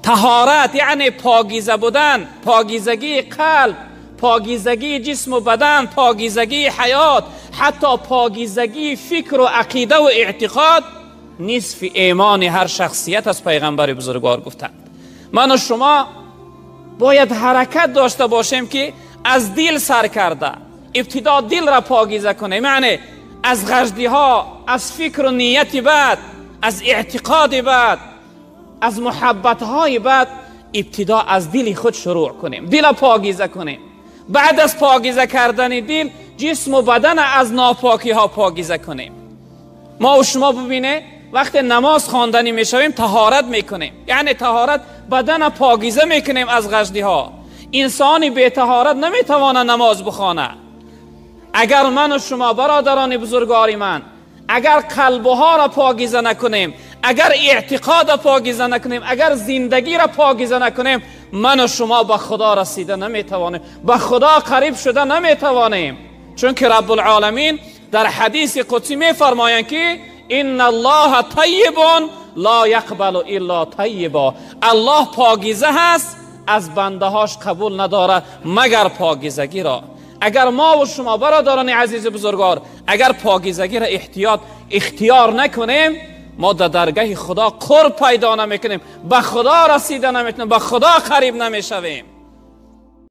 طهارت یعنی پاکیزه بودن، پاکیزگی قلب، پاکیزگی جسم و بدن، پاکیزگی حیات، حتی پاکیزگی فکر و عقیده و اعتقاد نصف ایمان هر شخصیت از پیغمبر بزرگوار گفتند. من و شما باید حرکت داشته باشیم که از دل سر کرده ابتدا دل را پاکیزه کنیم، یعنی از غشدی ها، از فکر و نیت بد، از اعتقاد بد، از محبت های بد، ابتدا از دل خود شروع کنیم، دل پاکیزه کنیم. بعد از پاکیزه کردن دل، جسم و بدن از ناپاکی ها پاکیزه کنیم. ما و شما ببینه وقتی نماز خواندنی میشویم طهارت میکنیم، یعنی طهارت بدن پاکیزه میکنیم از غشدی ها. انسانی بی طهارت نمیتواند نماز بخوانه. اگر من و شما برادران بزرگوار من، اگر قلبها را پاکیزه نکنیم، اگر اعتقاد را پاکیزه نکنیم، اگر زندگی را پاکیزه نکنیم، من و شما به خدا رسیده نمیتوانیم، به خدا قریب شده نمیتوانیم. چون که رب العالمین در حدیث قدسی میفرمایند که ان الله طیب لا یقبل الا طیبا. الله پاکیزه هست، از بنده هاش قبول نداره مگر پاکیزگی را. اگر ما و شما برادران عزیز بزرگوار اگر پاکیزگی را اختیار نکنیم، ما در درگاه خدا قرب پیدا نمیکنیم، به خدا رسیده نمیتونیم، به خدا قریب نمیشویم.